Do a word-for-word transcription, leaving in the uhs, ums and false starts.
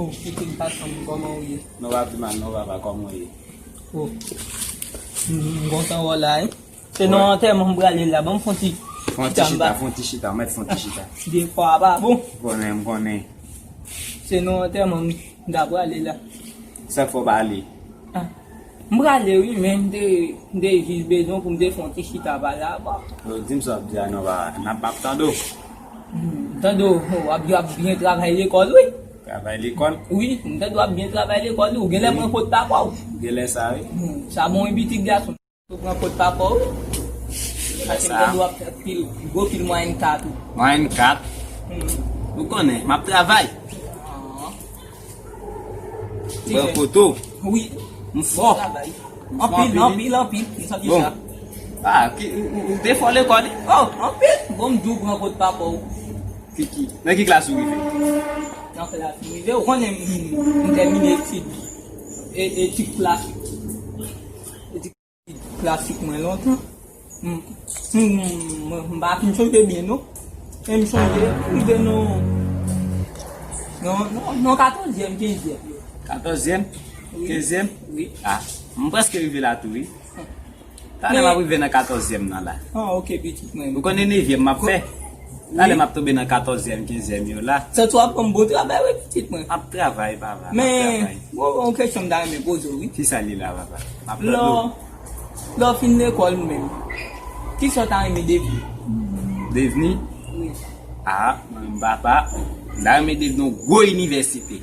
Oh, pitit gason m, kòman w ye? Non, pa pi mal, non, papa, kòman w ye? Oh, m m kontan wè w la, wi. Se nan antèman m prale la, ban m fè yon ti chita, fè yon ti chita, fè yon ti chita, mèt fè yon ti chita. Defwa pa bon. M konnen, m konnen. Se nan antèman m ta prale la. Sa k fè w pa ale? Ah. M prale wi, men m te, m te jis bezwen pou m te fè yon ti chita pale avè w. Yo, di m sa w ap di a non, papa. N ap, m ap tande w. Hmm, m tande w, w ap, w ap byen travay lekòl wi. Travay lekòl? Wi, m tande w ap byen travay lekòl wi. Ou genlè pran kot papa w. Genlè sa wi. Hmm, sa bon wi pitit gason. Ou pran kot papa w wi. Genlè sa. Paske m tande w ap fè pil, gwo pil mwayèn kat wi. Mwayèn kat? Hmm. Ou konnen, m ap travay. Ah. Pran foto. Wi. M fò. Travay. M fò anpil, anpil, anpil, anpil. M santi sa. Ah, ki, ou, ou, ou te fò lekòl wi. Oh, anpil. Bon, m di w pran kot papa w. Ki, ki, nan ki klas ou rive? Nan klas m rive. Ou konnen m, m tèmine etid, e, etid klasik. Klasik mwen lontan. M, m, m, m pa fin chonje byen non. Men m chonje, m rive nan, nan, nan, nan katòzyèm, kenzyèm. Katòzyèm? Wi. Kenzyèm? Wi. Ah, m prèske rive la tou wi. Talè m ap rive nan katòzyèm nan la. Ah, ok, pitit mwen. Ou konnen nevyèm m ap fè? Talè m ap tonbe nan katòzyèm, kenzyèm yo la. Santi w ap ban m bon travay wi, pitit mwen. M ap travay, papa, m ap travay. Men, yon, yon kesyon m ta renmen poze w wi. Kisa li la, papa? M ap tande w. Lè w fin lekòl menm, kisa w ta renmen devni? Devni? Wi. Ah, mwen menm papa, m ta renmen devni yon gwo inivèsite.